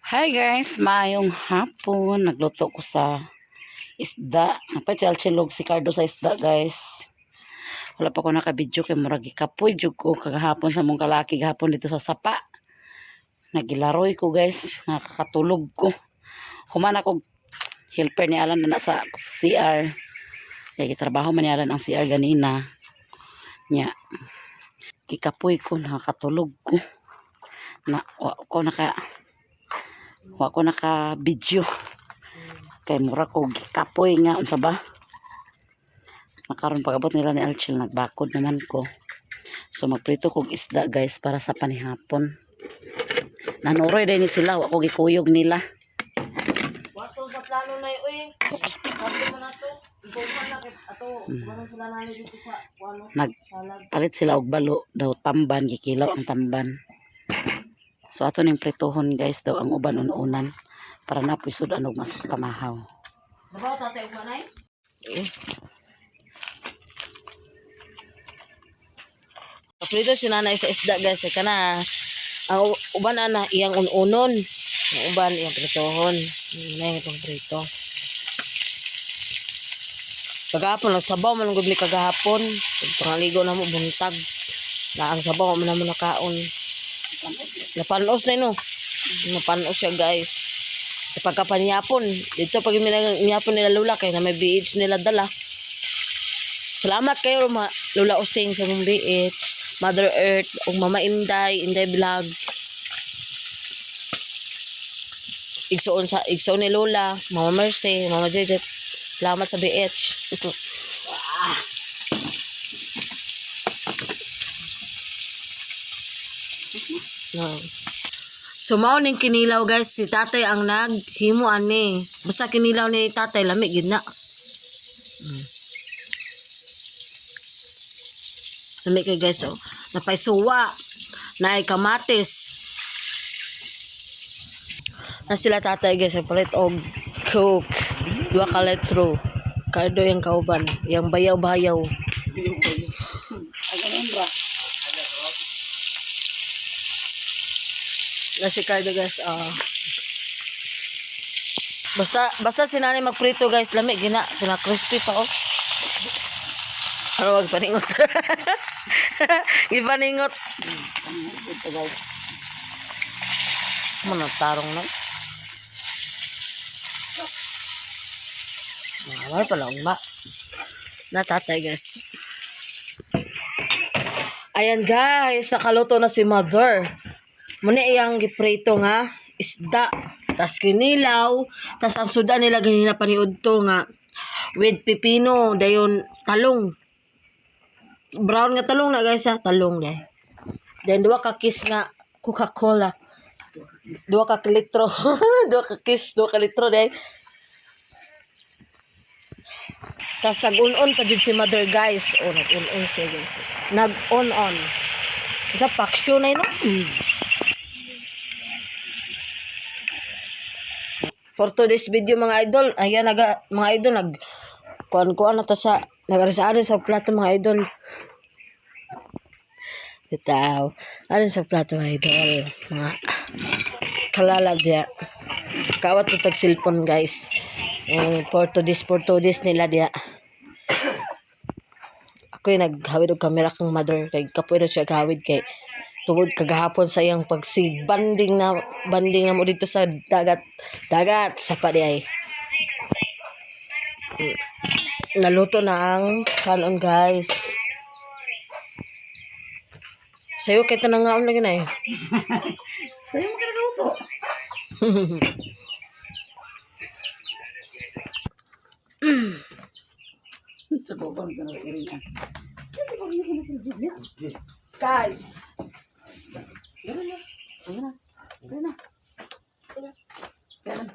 Hi guys, maayong hapon. Nagluto ko sa isda. Napay si Alchilog si Cardo sa isda, guys. Wala pa ko nakabidyo kay murag gikapoy jud ko kagahapon sa mong kalaki gahapon dito sa sapa. Nagilaroy ko, guys, nakakatulog ko. Human ako helper ni Alan na sa CR. Kay gitrabaho man ni Alan ang CR ganina. Nya. Gikapoy ko, nakakatulog ko. Na wa ko naka video kay mura ko gikapoy nga unsa ba nakaron. Pag-abot nila ni Alchil, nagbakod naman ko, so magprito kog isda, guys, para sa panihapon. Nanuroy din ni sila, wa ko gikuyog nila. Wasto sa plano na uy. Sabi mo na to. Ikaw na kay ato, kuno sila nani dito sa ano, salag. Nagpalit sila og balo daw, tamban, gikilaw ang tamban, so ato ning prituhon, guys, daw ang uban ununan para na sud-an og mas pamahaw. Babaw tatay ug manay. Prito si nanay sa isda, guys, kay kana ang uban ana iyang ununon. Ang uban iyang pritohon. Na yung itong prito. Kagahapon nagsabaw man gud mi kagahapon. Pangaligo na mo buntag. Na ang sabaw man na mo nakaon. Napanos na no. Napanos siya, guys. Pagkapanyapon, dito pag minanyapon nila Lula kay na may BH nila dala. Salamat kayo ma Lula Using sa mong BH, Mother Earth, ug Mama Inday, Inday Vlog. Igsoon sa igsoon ni Lola, Mama Mercy, Mama Jejet. Salamat sa BH. No. So mao ning kinilaw, guys, si tatay ang naghimo ani. Basta kinilaw ni tatay lami gid na. Lami kay, guys, oh. Napay suwa, naay kamatis. Na sila tatay, guys, palit og Coke. Duha ka litro. Kardo yung kauban, yang bayaw-bayaw. Ay ganun ra. Na si Cardo, guys, ah. Basta basta si nanay magprito, guys, lami gina, pina crispy pa oh. Ano wag paningot. Gipaningot. Ito, guys. Ano tarong na. Mga pala ugma. Natatay, guys. Ayan guys, nakaluto na si mother. Muna iyang giprito nga isda, tas kinilaw, tas ang suda nila ganina paniudto nga with pipino, dayon talong. Brown nga talong na, guys, ha, talong dai. Then duha ka kiss nga Coca-Cola. Duha ka litro. Duha ka kiss, duha ka litro dai. Tas nag-un-on pa jud si mother, guys. Oh, nag-un-on siya, guys. Nag-on-on. Sa paksyo na yun, no? For today's video, mga idol, ayan naga, mga idol, nag kuan-kuan na ta sa nag-ari sa plato, mga idol. Bitaw. Ari sa plato, mga idol. Mga kalalag diya. Kawat to tag cellphone, guys. Eh, for today's nila diya. Ako yung naghawid og kamera kang mother kay kapoy na siya gawid kay tungod kagahapon sa iyang pagsi banding na mo dito sa dagat dagat sa pa ay naluto na ang kanon, guys. Sayo kay tanangaon lagi na eh. Sa'yo mo kinagaluto. Sa baba ng kanang iringan. Kasi kung hindi na sila Julia. Guys. Ganun na. Ayun na. Ayun na. Ganun.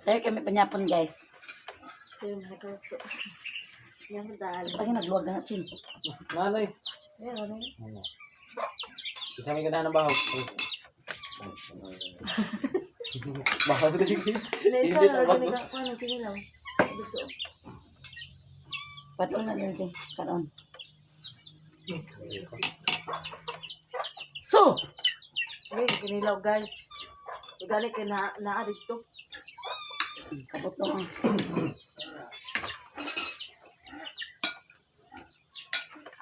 Sa'yo kami panyapon, guys. Sa'yo na nagkalatso. Yan ang dal. Ay, nagluwag na chin. Nanay. Ayan, ano yun? Ano? Isa may ganahan ng bahaw. Bahaw din. Naisa Hindi na na lagi ka kuan ang kinilaw. Dito. Patol na din siya. Karon. So, Ay, kinilaw guys. Gani kay na naa dito. Kabot na ah.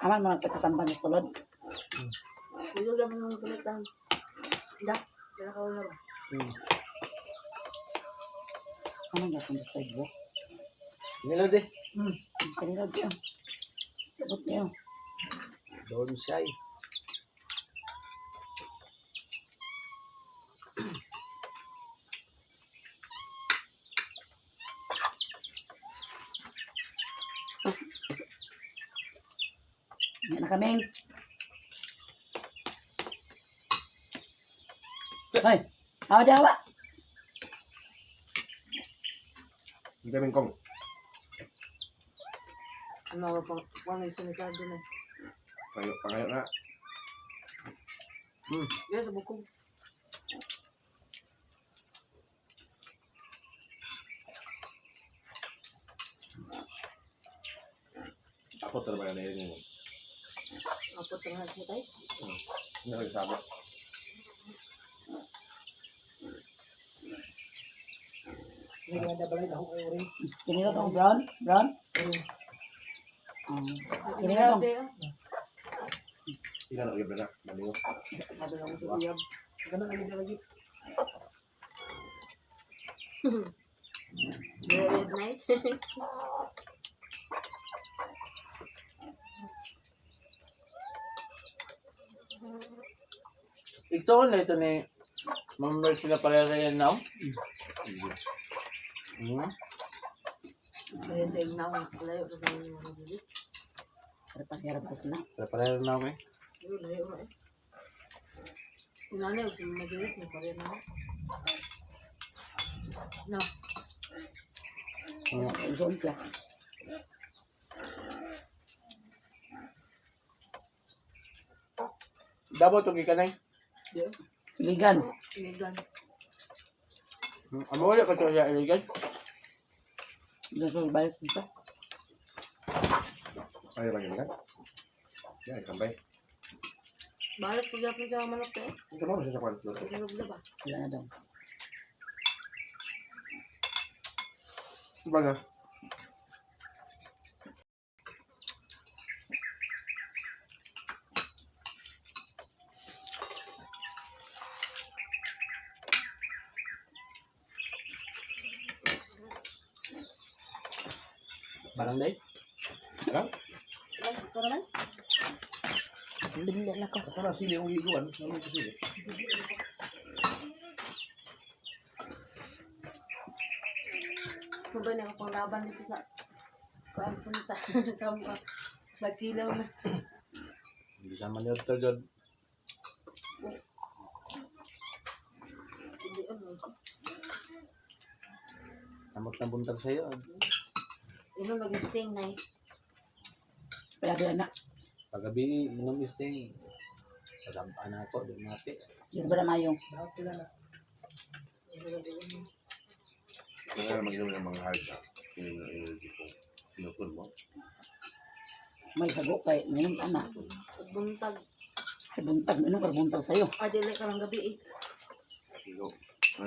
Aman mga katatambang sa sulod. Uyo lang mga kulitan. Da, dala ka na ba? Aman na itong sa ibo. Nilaw di. Kanila diyo. Kabot niyo. Doon siya eh. Yan na kami. Hoy, awa dawa. Ang daming kong. Ano ba pang kuan yung sinikado na. Pangayo, pangayo na. Yes, bukog. Ako talaga na yun yun. Apo tanga siya tay. Hindi ako isama. Kanila tong brown, brown. Kanila tong. Ilan ang na? Maliw. Sabi lang sa uyab. Very nice. Ito na ito ni Ma'am Mercy na pala sa yan now. Hmm? Kaya sa ignaw, layo sa mga mga dili. Pero pakirap ko sila. Pala pala na ako eh. Layo, layo na eh. Una na, sa mga dili, may pare na. No. Zoom siya. Dabo ito gikanay. Di. Siligan. Iligan. Amo wala ka to sa iligan. Doon sa balik dito. Ayaw lang yun kan? Yan, kambay. Balik pag yapon sa manok eh. Ito mo siya sa kwan. Tulog na ba? Wala na daw. Baga. Barangay. Ha? Ay, tara na. Bili na ko. Ito na sili ang giguan. Ano yung sili? Mabay na ako pang laban dito sa kuan punta sa mga sa kilaw na. Hindi sa maniyod to jod. Hindi ano. Namot na buntag sa'yo. Ino mag-sting na eh. Palabi na. Pagabi, inom is day. Pagampan ako, di mati. Yung ba na mayong? Kaya mag-inom ng mga hard na. Inom ng energy ko. Sinukon mo. May hago kay. Minum ka na. Buntag. Ay, buntag. Minum ka buntag sa'yo. Ah, dili ka ng gabi eh. Sino?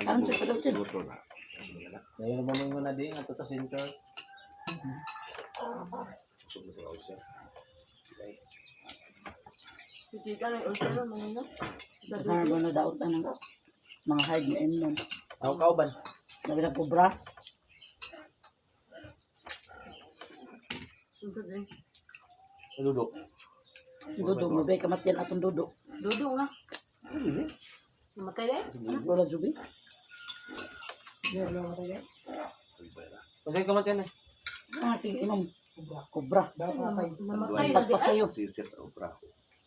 Karon siya, karon siya. Sinuto na. Ano na? Ngayon ba mo na di, nga to center. Usog na sa ulcer. Hindi ka na ulcer mga no. Sa na daot na ng mga hard na inom. Ako kauban. Sabi na kubra. Sugod eh. Dudo. Dudo, mabay kamatyan atong dudo. Dudo nga. Namatay eh. Wala jubi. Kasi kamatian eh. Ah, sige, inom. Kubra. Namatay na di. Pagpasayo. Sisir o pra.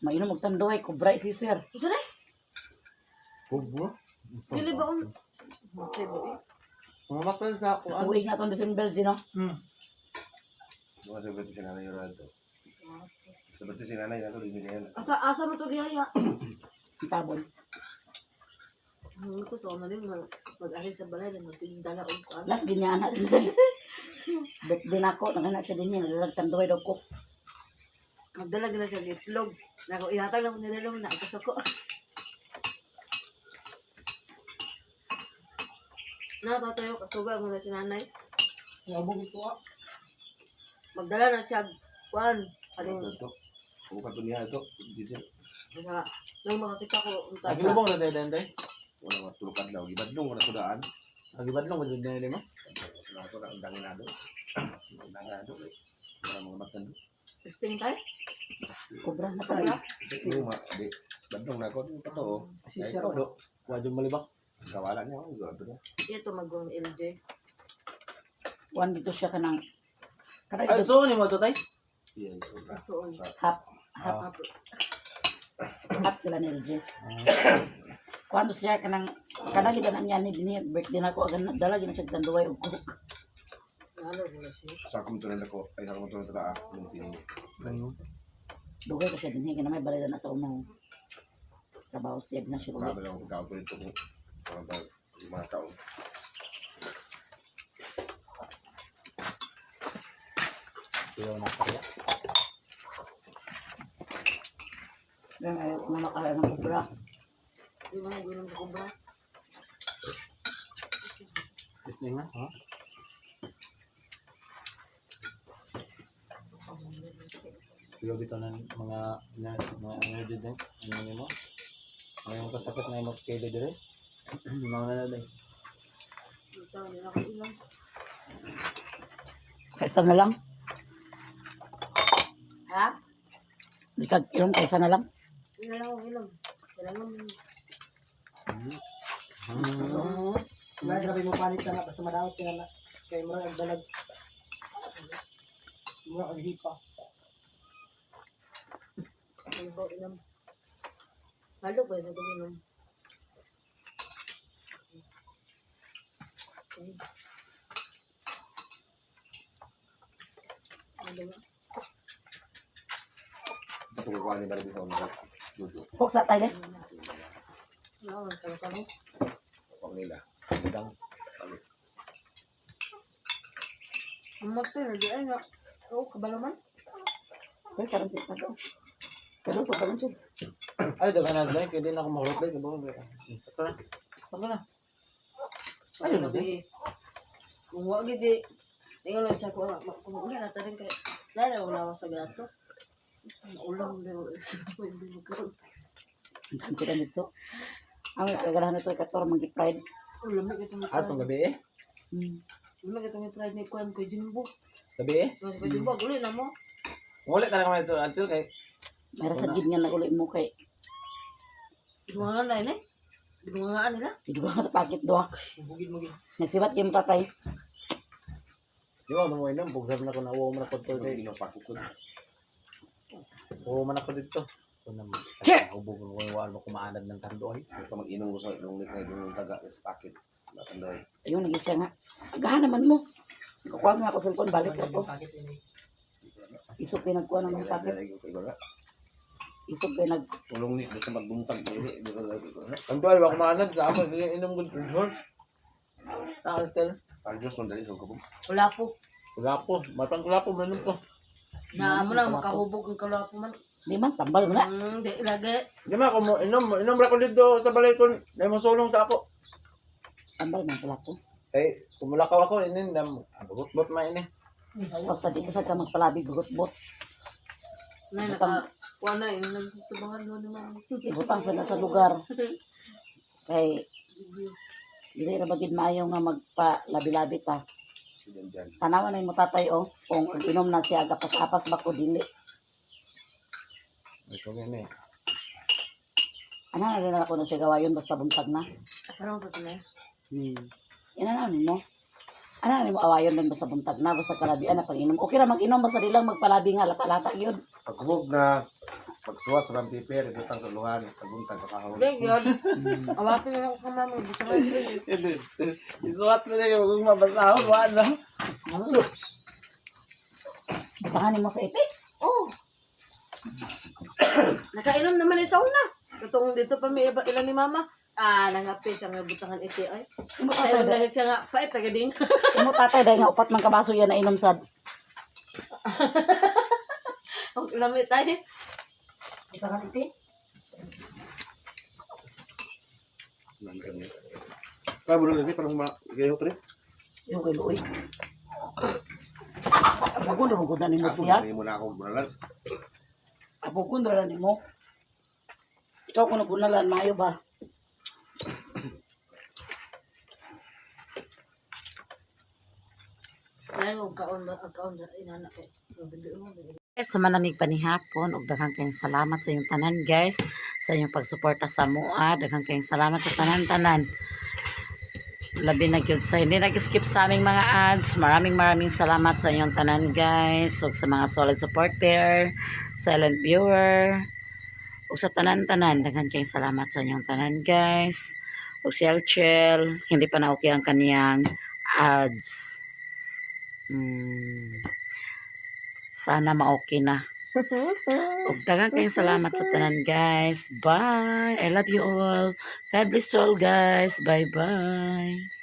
Mainom og tanduay, kubra isisir. Isa na eh. Kubro? Dili ba on? Namatay ba eh? Umamaktan sa kuan. Uwi nga atong December din, no? Hmm. Mga sa birthday si nanay yun to. Sa birthday si nanay, ako din niya. Asa asa mo to gihaya? Ang tabon. Ano to sa una din mag-ari sa balay na magtingdala og kuan. Last ginyana din. Birthday na ako, nagana siya din niya, nalalagtan duhay daw ko. Magdala gina siya og itlog. Nako ihatag lang nila lang na kasuko. Na tatayo kasuga mo na si nanay. Ngabog ito ah. Magdala na siya og kuan. Kaning Ito. Buka to niya ito. Dito. sa nang makakita ko unta sa Nagilubong na dahil dahil. Wala mga tulukad daw. Gibadlong wala sudaan. Nagibadlong ba dahil mo? Wala ko na ang danginado. Ang danginado. Wala mga matando. Testing tayo. Kubra na pa rin. Luma. Di. Badlong na ako. Ito to. Si Sir Do. Wadyo malibak. Kawala niya. Ako. Ito niya. Ito magong LJ. Kuan dito siya kanang kanang Ay, so ni mo to tay? Iya. Ito. So, half half half sila ni LJ. Kuan to siya kanang kanang gid niya ni dinhi birthday na ako agan nagdala gid na siya tanduay og cook. Ano mo na siya? Sa akong tunan ako. Ay, sa akong tunan sa taas. Ano? Dugay ko siya dinhi kana may balay na sa unang trabaho siya na siya uli. Grabe lang ako pagkakot dito kung mga 5 taon. Ilaw na kaya. Yan ay mga kaya ng kubra. Di ba nag-inom sa kubra? Listening na, ha? Ilaw bitaw ng mga na mga ano dito. Ano nimo? Ang yung kasakit na imong kilo dire. Mga na na Ito, nila ko inom. Kaysa na lang. Ha? Di kag ilong kaysa na lang. Nila lang akong inom. Kailangan Wala, grabe mo palit na na. Basta madaot ka na na. Kay mura ang dalag. Mura ang hipa. ano ba inom? Halo ba sa inom? Ano ba? Ito kukuha niya balik sa mga dudo. Puksa tayo. Ano, kalo-kalo. Pag nila. Gandang. Balik. Ang magpin, di ay nga. Oo, kabalo man. Pero karon siya to. Pero to karon siya. Ay, daghan na dai, kaya di na ako mahurot dai, kabaw. Ito na. Ito na. Ayun na, Gabi. Kung wag gidi, ingon lang siya ko, kung uli na tarin kay lalo wala sa gato. Ulam na hindi magkaroon. Ang sila nito. Ang kagalahan nito kator mangi pride. Ulam na itong Atong gabi eh. Ulam itong try ni Kuan kay Jimbo. Gabi eh. Mas kay Jimbo uli na mo. Wala ka na kami ito. Adto kay May rasa gid nga naguli mo kay Dumangan na ini. Dumangan nila. Iduha sa packet duha. Bugid mo gid. Nagsibat kay mo tatay. Di ba mo inom bugsab na ko na uwo man ako dito. Ito yung pakukod. Uwo man ako dito. Kuno mo. Che! Ubo ko ko wala ko maanad ng tando ay. Ito mag-inom ko sa ilong na yung taga sa pakit. Matandoy. Ayun lagi siya nga. Agahan naman mo. Kukuha nga ako cellphone balik ako. Pakit ini. Isog kay nagkuha ng mga packet. Isog kay nag Tulong ni basta magbuntag dili. Tando ay wa ko maanad sa amo dili inom gud horse. Sa sel. Aljos man dali sa kabog. Wala po. Kulapo, matang kulapo man ko. Na mo na makahubog ang kalapo man. Di man tambal mo na. Di lagi. Di man ako mo inom, inom ra ko dito sa balay ko. Dai mo sulong sa ako. Tambal man pala ko. Kay kumulakaw ako inin dam bugot-bot man ini. So sa di ka sa ka magpalabi gugot-bot. Na naka kuan na yung nagtubangan mo naman. Ibutang sa nasa lugar. Kay dili ra ba gid maayo nga magpalabi-labi ta. Diyan diyan. Tanawa na yung tatay oh, kung inom na siya agapas-apas ba ko dili. Ay so gani. Ana na rin ako na siya gawayon basta buntag na. Parang sa tunay. Ina na nimo. Ana na nimo awayon dun basta buntag na basta kalabian na pag-inom. Okay ra mag-inom basta di lang magpalabi nga lata-lata yun. Pagkubog na pagsuwat sa paper, ibutang sa luhan, paguntag sa kahon. Di gyud. Awatin na ako kamama gusto ko. Isuwat mo na yung kung mabasahon, wala. Butangan mo sa iti. Oh. Nakainom naman ni sauna. Katong dito pa may iba ilan ni mama. Ah, nangape siya nga butangan iti ay. Imo Sa tatay ilang dahil. dahil siya nga pait tagading. Imo tatay dahil nga upat man kabaso yan na inom sad. Ang lamit ay. Butangan iti. Kaya mo lang parang ma kayo pre. Yung kay Luoy. Abugon ra gud na nimo siya. Ako mo na ako bunalan. Abugon ra nimo. Ikaw kuno bunalan maayo ba? Ay, og kaon ba ang kaon inana kay. Guys, sa manamig pa ni hapon, ug daghang kayong salamat sa inyong tanan, guys, sa inyong pagsuporta sa mua. Daghang kayong salamat sa tanan-tanan. Labi na gyud sa hindi nag-skip sa aming mga ads. Maraming maraming salamat sa inyong tanan, guys, ug sa mga solid supporter, silent viewer, ug sa tanan-tanan. Daghang kayong salamat sa inyong tanan, guys. Ug si Elchel, hindi pa na okay ang kaniyang ads. Sana ma-okay na. Ug daghang kayong salamat sa tanan, guys. Bye. I love you all. God bless you all, guys. Bye bye.